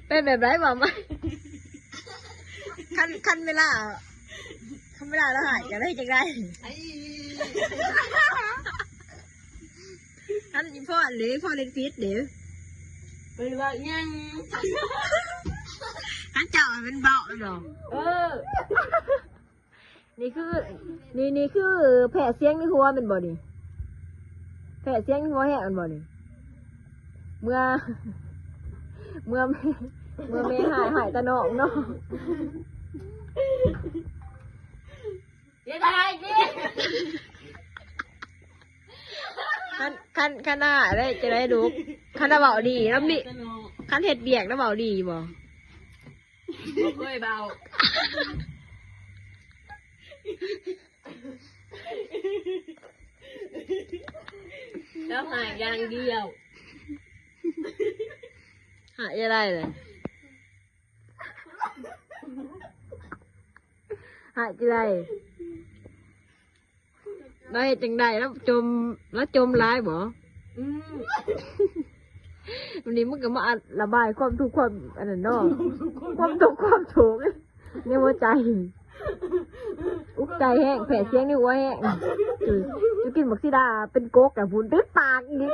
ເປັນແບບໃດເວົ້າມາ. ຄັນ ຄັນເວລາ ຄັນເວລາລາວຮ້າຍ ກໍເລີຍຈັ່ງໃດ? ຄັນອີ່ພໍ່ເດ້ ພໍ່ເຮັດຜິດເດ້? ບໍ່ໄດ້ເວົ້າຫຍັງ. ຄັນເຈົ້າເປັນເບົາເນາະ. ເອີ. ນີ້ຄື ນີ້ ນີ້ຄືແພ້ສຽງໃນຫົວແມ່ນບໍ່ນີ້? ແພ້ສຽງໃນຫົວແຮງແມ່ນບໍ່ນີ້? ເມື່ອ ເມື່ອ ເມື່ອແມ່ຮ້າຍ ຮ້າຍແຕ່ນ້ອງເນາະ. ຢ່າຖ່າຍຕິ. ຄັນ ຄັນ ຄັນອ້າຍໄດ້ ຈະໄດ້ລູກ ຄັນລາວເວົ້າດີນຳນີ້ ຄັນເຮັດວຽກລາວເວົ້າດີຢູ່ບໍ່? ບໍ່ເຄີຍເວົ້າ. ລາວຮ້າຍຢ່າງດຽວ. ຮ້າຍຈັ່ງໃດເລີຍ? ຮ້າຍຈັ່ງໃດ? ລາວຈົ່ມ ລາວຈົ່ມຫຼາຍບໍ່? ອືມ. ວັນນີ້ມຶງກໍມາລະບາຍຄວາມທຸກຄວາມອັນນັ້ນເນາະ ຄວາມທຸກຄວາມໂສກໃນຫົວໃຈ. ອຸກໃຈແຮງ ແພ້ສຽງໃນຫົວແຮງ. ຈຸ ຈຸກິນບັກສີດາເປັນກົກລະພຸ້ນ ຕິດປາກອີກ.